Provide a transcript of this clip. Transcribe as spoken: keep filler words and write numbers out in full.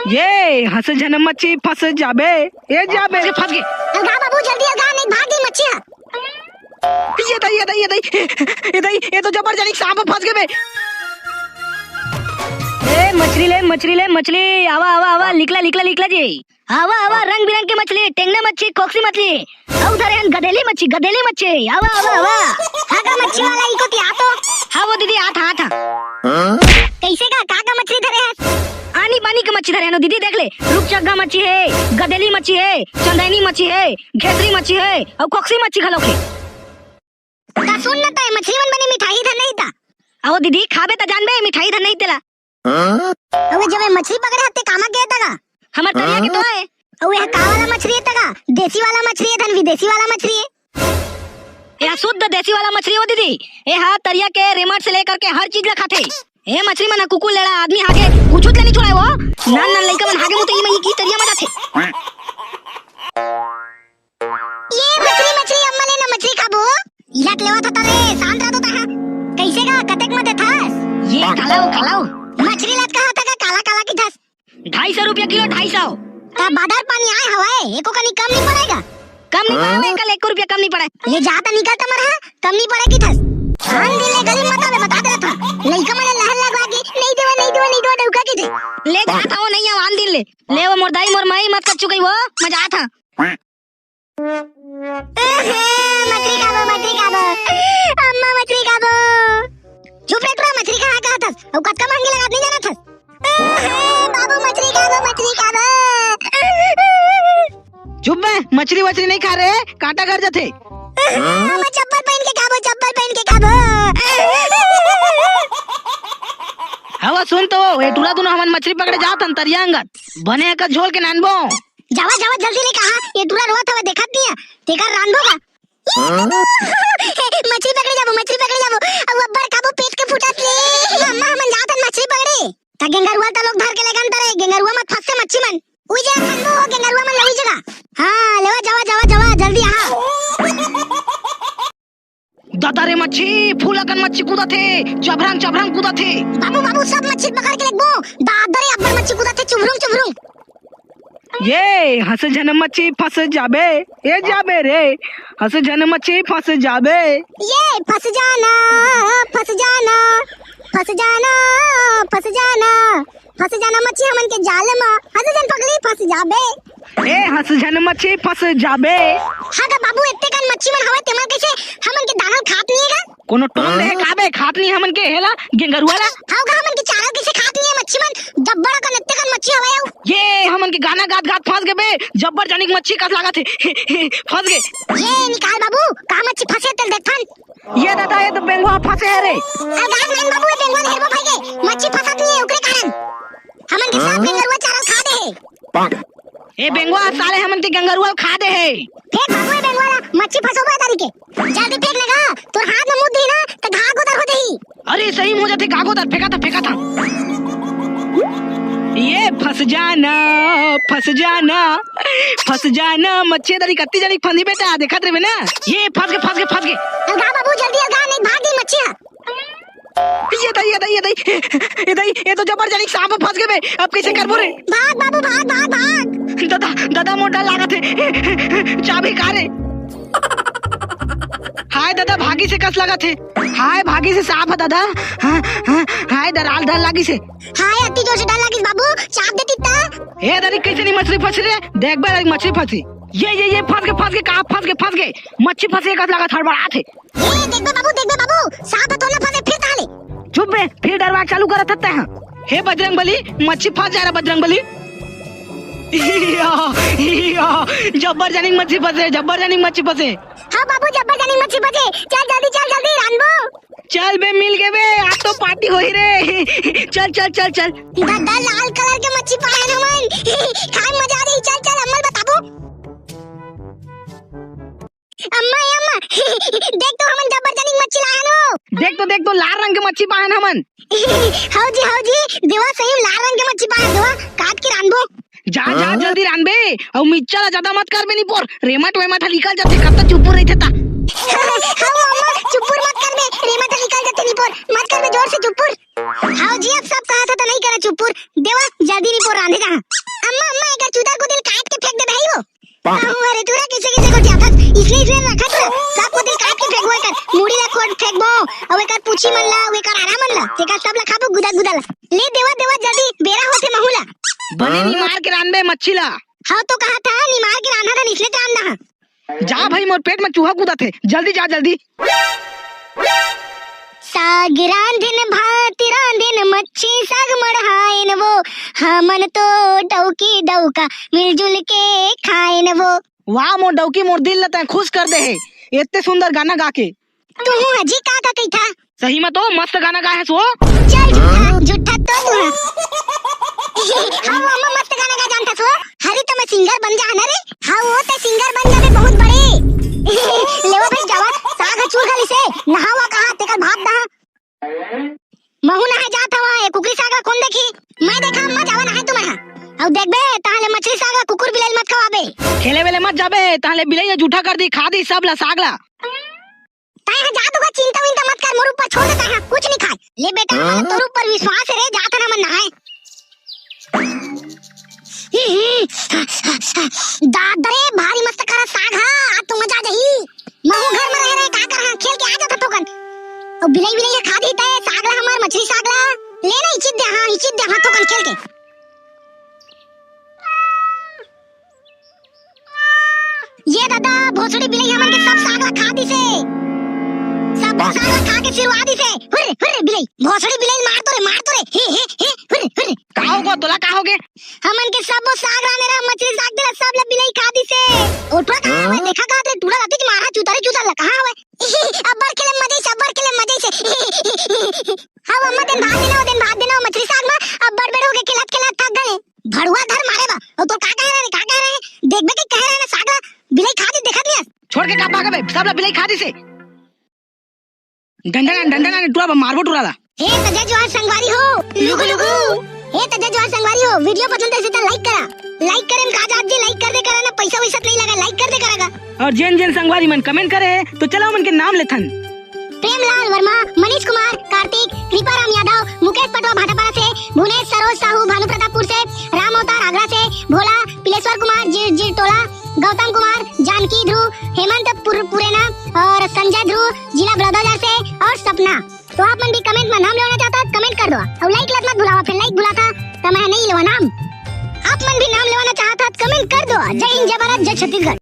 ये हंस झन मच्छी फंस जाबे, ए जाबे। फंस गे, फंस गे। अलगा बाबू, जल्दी अलगा, नहीं भाग गई मच्छी ह। ये दई, ये दई, ये दई, ये दई, ये तो जबर जनिक सांप फंस गे बे। ए मछली ले, मछली ले, मछली, आवा, आवा, आवा, निकला, निकला, निकला जी। आवा, आवा, रंग बिरंग के मछली, टेंगना मच्छी, खोकसी मछली, अउ धरे हन गदेली मच्छी, गदेली मच्छी, आवा, आवा, आवा। हाँ का मच्छी वाला, इको ती आ तो। हाँ वो दीदी, आत, आत। कैसे का, का, का मछली धरे हस? आनी बानी के मच्छी धरे हन दीदी, देख ले, रूपचग्गा मच्छी हे, गदेली मच्छी हे, चंदैनी मच्छी हे, घेतरी मच्छी हे, अउ खोकसी मच्छी घलोक हे। त सुन न, तय मछली मन बने मिठाही धर नहीं ता। अहो दीदी, खाबे त जानबे, मिठाही धर नहीं तेला। अबे जब ये मछली पकड़े हते, कामा के तगा? हमर तरिया के तो है। अउ ये का वाला मछली है तगा? देसी वाला मछली है धन विदेशी वाला मछली है? ये शुद्ध देसी वाला मछली हो दीदी। ये हा तरिया के रेमट से लेकर के हर चीज ला खाथे। ये मछली मन ह कुकुर, लेड़ा, आदमी हागे कुछू ले नहीं छोड़ाए वो। नान नान लइका मन हागे मुते ई मई की तरिया में जाथे। ये मछली, मछली, अम्मा ले ना मछली खाबो। इलाट लेवा था रे, शांत रह तो तहा। कैसे का, कतेक में देथस? ये काला हो, काला हो। मछली लात कहा था का काला काला की थस? ढाई सौ रुपया किलो, ढाई सौ। का बाजार पानी आए हवाए, एको कनी कम नहीं पड़ेगा? कम नहीं पड़ा, हाँ? कल एक रुपया कम नहीं पड़ा। ले जा त निकल त मर, हाँ? कम नहीं पड़ेगी थस। आन दिन ले गली मत आवे, बता दे था। लइका मन लहर लगवा के, "नहीं देवा, नहीं देवा, नहीं देवा," डौका की थे। ले जा था वो नहीं आवा, आन दिन ले। ले वो मोर दाई, मोर माई मत कर चुकी वो, मैं जा था। मछली खाबो, मछली खाबो। अम्मा, मछली खाबो। चुप रे, तोरा मछली कहाँ कहा थस? अउ कतका महंगी लगा, नहीं जाना थस? बाबू, मछली खाबो, मछली खाबो। चुप बे, मछली वछली नहीं खा रे, कांटा गड़ जाथे। हम चप्पल पहन के खाबो, चप्पल पहन के खाबो। हवा सुन तो, ए टूरा दुनो हमन मछली पकड़े जात हन तरिया अंगत। बने का झोल के नानबो। जावा, जावा, जल्दी ले कहा, ये टूरा रोवत हवे, देखत नहीं है, तेकर रांधो का। मछली पकड़े जाबो, मछली पकड़े जाबो। अब अब्बड़ खाबो, पेट के फुटत ले। अम्मा, हमन जात हन मछली पकड़े। त गेंगरुआ त लोग धर के ले गन तरे, गेंगरुआ मत फंसे मच्छी मन। उई जगह खनबो हो गेंगरुआ मन, लवी जगह। हाँ, लेवा, जावा, जावा, जावा, जल्दी आ। दादा रे मच्छी, फूल अकन मच्छी कूदत हे, चभरंग चभरंग कूदत हे। बाबू, बाबू, सब मच्छी पकड़ के लेगबो। दादा रे, अब्बड़ मच्छी कूदत हे, चुभरुंग चुभरुंग। ये हंस झन मच्छी फंस जाबे, ए जाबे रे, हंस झन मच्छी फंस जाबे। ये फंस जाना, फंस जाना, फंस जाना, फंस जाना, फंस जाना मच्छी हमन के जाल म, हंस झन पगली फंस जाबे। ए हंस झन मच्छी फंस जाबे। हाँ गा बाबू, एत्ते कन मच्छी मन हवय, तेमन कइसे हमन के दाना ल खात नहीं है गा? कोनो टोन दे हाँ? काबे खात नहीं हमन के हेला, गेंगरुआ ला? हाँ गा, हमन के चारा कइसे खात नहीं है मच्छी मन? जब्बड़ कन एत्ते कन मच्छी हवय अउ। ये हमन के गाना गात गात फंस गे बे, जब्बड़ जनिक मच्छी कस लागत हे। फंस गे। ये निकाल बाबू, का मच्छी फंसे तेल देखथन। ये दादा, ये तो बेंगवा फंसे है रे। अरे गात नहीं बाबू, ये बेंगवा हेरबो भाई के, मच्छी फंसत नहीं है, ओकरे कारण। हमन के सब गेंगरुआ चारा ल खा दे हे। ए बेंगवा, साले हमन के गेंगरुआ ल खा दे हे। फेंक बाबू ए बेंगवा ला, मच्छी फंसोबा तारी के। जल्दी फेंक लेगा, तोर हाथ में मुद दी ना, त घा गोदर हो जाही। अरे सही में हो जाथे, घा गोदर, फेंका था, फेंका था। ये फंस जाना, फंस जाना, फंस जाना, मच्छी दारी कत्ती जानी फंसी बेटा, देखत रहे ना। ये फंस गे, फंस गे, फंस गे। अलगा बाबू, जल्दी अलगा, नहीं भाग गई मच्छी है। ये दई, ये दई, ये दई, ये दई, ये तो जबर जानी सांप फंस गे बे। अब कैसे करबो रे? भाग बाबू, भाग, भाग, भाग। दादा, दादा, मोर डर लागत हे। चाबी का रे? हाय दादा, भागी से कस लागत हे। हाय, भागी से सांप है दादा। हाँ, हाँ, हाय, डराल डर लागी से। हाय, अति जोर से डर लागिस बाबू, चाप दे तित्ता। ए दारी, कैसे नहीं मछली फंस रे? देख बे, मछली फंसी। ये, ये, ये फंस गे, फंस गे, कहाँ फंस गे, फंस गे। मच्छी फंसी कस लागत, हड़बड़ात हे। ए, देखबे बाबू, देखबे बाबू, सांप ह तो ना फंसे, फिर ताले। चुप बे, फिर डरवा चालू करत हत्ते हैं। हे बजरंग बली, मच्छी फंस जा रहा बजरंग बली। इया, इया, जब्बर जानी मच्छी फंसे, जब्बर जानी मच्छी फंसे। हाँ बाबू, जब्बर जानी मच्छी फंसे। चल जल्दी, चल जल्दी, रानबो। चल बे, मिल गे बे, आज तो पार्टी होही रे। चल, चल, चल, चल। दादा, लाल कलर के मच्छी पाए हन हमन। खाए मजा आ जाही। चल, चल, अम्मा ल बताबो। अम्मा, ए अम्मा, देख तो हमन जब्बर जनिक मच्छी लाए हन वो। देख तो, देख तो, लाल रंग के मच्छी पाए हन हमन। हव जी, हव जी, देवा सही में लाल रंग के मच्छी पाए हन, देवा, काट के रानबो। जा, जा, हाँ? जल्दी रानबे, अउ मिर्चा ला ज्यादा मत करबे निपोर, रेमट वेमट ह निकल जाथे, कब तक चुपुर रहिथे ता। हव अम्मा, चुपुर मत करबे, रेमट ह निकल जाथे निपोर, मत करबे जोर से चुपुर। हव जी, अब सब कहा था तो नहीं करा चुपुर, देवा, जल्दी निपोर रांधे जा। बने निमार के रांधबे मच्छी ला। हव तो कहा था, निमार के रांधा था, इसने रांधा हा। जा भाई, मोर पेट में चूहा कूदत हे, जल्दी जा, जल्दी। साग रांधिन, भात रांधिन, मच्छी साग मढ़ाइन वो, हमन तो डौकी डौका मिलजुल के खाइन वो। वाह मोर डौकी, मोर दिल ल तैं खुश कर दे हे, इतने सुंदर गाना गा के। तू हूँ हजी का का कहिथा? सही में तो मस्त गाना गाए हस वो। चल झूठा, झूठा तो तू है। हाँ, वो अम्मा मस्त गाना गा जानता सो। हरी तो मैं सिंगर बन जा ना रे। हाँ, वो ते सिंगर बन जाबे बहुत बड़े। लेवा भाई जावा, साग ह चूर घलिसे, नहावा कहा, तेकर भात दहा। महू नहाए जात हवा, ए कुकरी साग ला कोन देखी? मैं देखा अम्मा, जावा नहाए तुमन हा। अउ देखबे, ताहले मछली साग ला कुकुर बिलाई मत खवाबे। खेले वेले मत जाबे, ताहले बिलाई ह जूठा कर दी, खा दी सब ला साग ला। तैं ह जा दुगा, चिंता विंता मत कर, मोर ऊपर छोड़ दे, तैं ह कुछ नहीं खाए। ले बेटा, हमन तोर ऊपर विश्वास हे रे, जात हन हमन नहाए। दादा रे, भारी मस्त करा साग हा, आज तो मजा आ जाही। महू घर में रह रहे का कर, हाँ, खेल के आ जाता थोकन। अउ बिलाई बिलाई ह खा दी तय साग ला, हमार मछली साग ला। ले ना, इचित दे, हाँ, इचित दे, हाँ, थोकन खेल के। ये दादा, भोसड़ी बिलाई हमन के सब साग ला खा दिसे। सब साग ला खा के सिरवा दिसे। हुर्रे, हुर्रे बिलाई, भोसड़ी बिलाई मार तो रे, मार तो रे। हे, हे, हे, हुर्रे, हुर्रे। का हो गो, तोला का हो गे? हमन के सबो साग रांधे रहा, मछली साग दे रहा, सब ला बिलाई खा दिसे। ओ टूरा कहाँ हवे? देखा कहाँ रे, टूरा राती मारा चूता रे, चूता ला कहाँ हवे? अब्बड़ खेले मजे से, अब्बड़ खेले मजे से। हाँ, अम्मा, देन भात देना, देन भात देना, मछली साग मा अब्बड़ बेर हो गे, खेलत खेलत थक गए। भड़ुआ धर मारे बा। ओ तो का कह रहे, का कह रहे? देखबे के कह रहे ना, साग ला बिलाई खा दी, देखत नहीं हस? छोड़ के का भागबे? सब ला बिलाई खा दिसे। डंडा ना, डंडा ना, टूरा बा, मारबो टूरा ला। हे त जय जोहार संगवारी हो, लुगु लुगु। हे त जय जोहार संगवारी हो, video पसंद आइसे त like करा। Like करे में का जात जी, like कर दे करा ना, पैसा वैसा नहीं लगा, like कर दे करा गा। अउ जेन जेन संगवारी मन comment करे हे, तो चला ओमन के नाम लेथन। प्रेमलाल वर्मा, मनीष कुमार, कार्तिक, कृपाराम यादव, मुकेश पटवा भाटापारा से, भुवनेश सरोज साहू भानुप्रतापपुर से, राम अवतार आगरा से, भोला, पिलेश्वर कुमार जि-, जिरटोला, गौतम कुमार, जानकी ध्रुव, हेमंत पुर-, पुरेना अउ संजय ध्रुव, जिला बलौदाबाजार से, अउ सपना। तो आप मन भी comment में नाम लेवाना चाहता, comment कर दो। अउ like लत मत भुलावा, फिर like भुलाथा, त मैं नहीं लेवा नाम। आप मन भी नाम लेवाना चाहता, comment कर दो। जय हिंद, जय भारत, जय छत्तीसगढ़।